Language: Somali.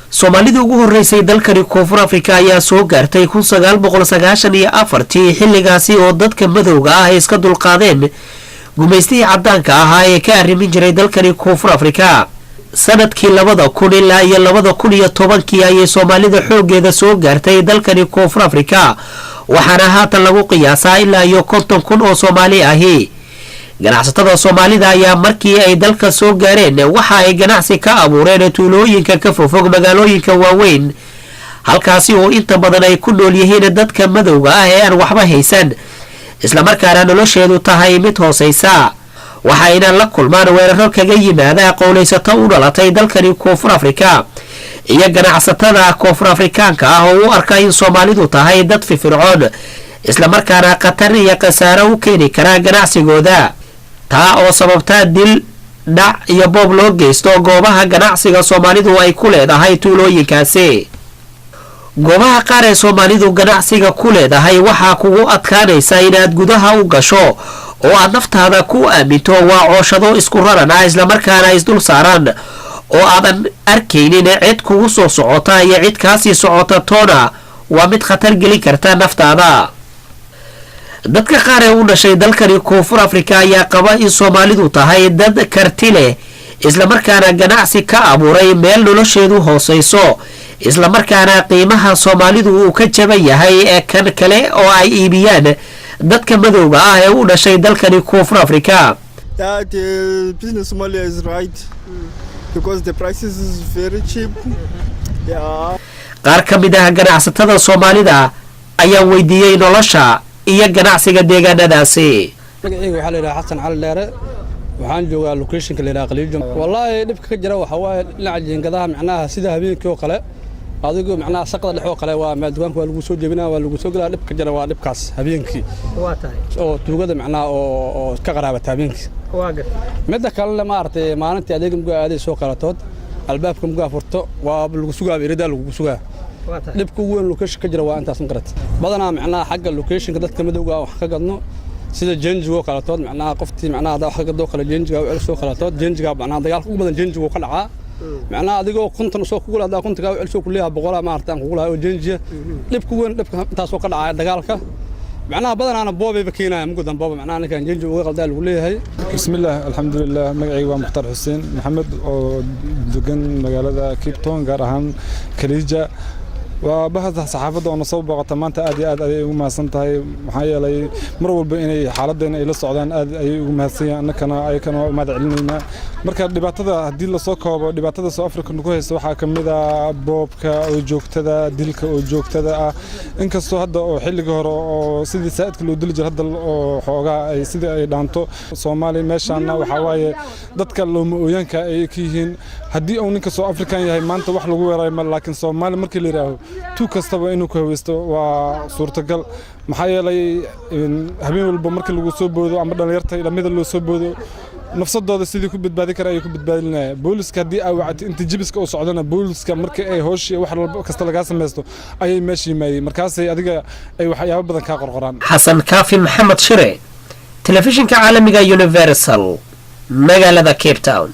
Soomaalidii ugu horeysay dalkani Koonfur Afrika ayaa soo gaartay 1994-tii, xilligaasi oo dadka madowga ah ay iska dulqaadeen gumaystihii cadaanka ahaa ee ka arrimin jiray dalkani Koonfur Afrika. Sanadkii 2000 ilaa iyo 2010-kii ayay Soomaalida xoogeeda soo gaartay dalkani Koonfur Afrika, waxaana haatan lagu qiyaasaa ilaa iyo 50,000 oo Soomaali ahi. Ganacsatada Soomaalida ayaa markii ay dalka soo gaareen waxa ay ganacsi ka abuureen tuulooyinka ka fogfog magaalooyinka waaweyn, halkaasi oo inta badan ay ku nool yihiin dadka madowga ah ee aan waxba haysan, islamarkaana nolosheedu tahay mid hooseysa. Waxayna la kulmaan weeraro kaga yimaada qowlaysato u dhalatay dalkani Koonfur Afrika iyo ganacsatada Koonfur Afrikaanka ah oo u arka in Soomaalidu tahay dad firfircoon, islamarkaana khatar iyo khasaaro u keeni kara ganacsigooda, taa oo sababta dil, dhac iyo boob loo geysto goobaha ganacsiga Soomaalidu ay ku leedahay tuulooyinkaasi. Goobaha qaar ee Soomaalidu ganacsiga ku leedahay waxaa kugu adkaanaysa inaad gudaha u gasho oo aad naftaada ku aaminto. Waa cooshado isku raran ah, islamarkaana isdul saaran, oo aadan arkaynin cid kugu soo socota iyo cid kaasii socota toona. Waa mid khatar gelin karta naftaada. Dadka qaar ee u dhashay dalkani Koonfur Afrika ayaa qaba in Soomaalidu tahay dad karti leh, islamarkaana ganacsi ka abuuray meel nolosheedu hooseyso, islamarkaana qiimaha Soomaalidu uu ka jaban yahay ee kan kale oo ay iibiyaan dadka madowga ah ee u dhashay dalkani Koonfur Afrika. Yeah, the business Somalia is right because the prices is very cheap. Yeah. Qaar ka mid ah ganacsatada Soomaalida ayaa weydiiyey nolosha iyo ganacsiga deegaanadaasi. Magacayga waxaa la yidhaha Xasan Cali Dheere. Waxaan joogaa locationka la yidhaha Khaliijo. Wallaahi, dhibka ka jira waxaa waaye dhinaca jiingadaha, macnaha sida habeenkii oo kale, adigu macnaha saqda dhex oo kale, waa meel dukaanka waa lagu soo jebinaa, waa lagu soo gelaa. Dhibka jira waa dhibkaas habeenkii oo tuugada macnaha oo ka qaraabata habeenkii. Midda kalena, maaragtay, maalintii adeega mugaa aaday soo kalatood, albaabka mugaa furto, waa lagu sugaa, iridaa lagugu sugaa. Dhibka ugu weyn location ka jira waa intaas, ma garat? Badanaa macnaha xagga locationka dadka madowga wax ka gadno, sida jenjigo kaletood, macnaha qoftii macnaha haddaa wax ka gadoo kale, jenjiga u celisoo kaletood, jenjiga macnaha dagaalka ugu badan jenjigu ka dhacaa. Macnaha adigoo 50 soo kugu haddaa 50-kaa u celisoo kuleeyaha, 100-aa maarata aan kugu lahay oo jenjiya. Dhibka ugu weyn dhibka intaasoo ka dhacaya dagaalka, macnaha badanaana boobayba keenaya mugudan booba, macnaha ninkan jenji uga qaldaa lagu leeyahay. Bismillaah, alxamdulilah. Magacayga waa Mukhtaar Xuseen Maxamed oo degan magaalada Cape Town, gaar ahaan Khayelitsha. Waa bahda saxaafadda oo na soo booqata maanta, aad iyo aad ayay ugu mahadsan tahay, maxaa yeelay mar walba inay xaaladdeena ay la socdaan aad ayay ugu mahadsan yihiin. Annakana ayakana waa u mahad celinaynaa. Marka dhibaatada haddii lasoo koobo, dhibaatada South Africa nagu haysta waxaa ka mid ah boobka oo joogtada, dilka oo joogtada ah, inkastoo hadda oo xilligii hore oo sidii saa'idka loo dili jira hadda oo xoogaa ay sidii ay dhaanto. Soomaaliya meeshaana waxaa waaye dadka looma ooyaanka ay ka yihiin. Haddii uu ninka South African yahay, maanta wax lagu weeraray ma, laakiin Soomaali markii la yidhaaho, tuug kastaba inuu ku haweysto waa suurtagal, maxaa yeelay habeen walba markii lagu soo boodo ama dhallinyarta lamida loo soo boodo, nafsadooda sidii ku badbaadi kara ayay ku badbaadinaya. Booliska haddii aa wacati, inta jibiska uu socdona, booliska markii ay hooshii wax walba kasta lagaa samaysto ayay meesha yimaadeen, markaasay adiga ay waxyaabo badan kaa qorqoraan. Xasan Kaafi Maxamed Shire, Telefishinka Caalamiga Universal, magaalada Cape Town.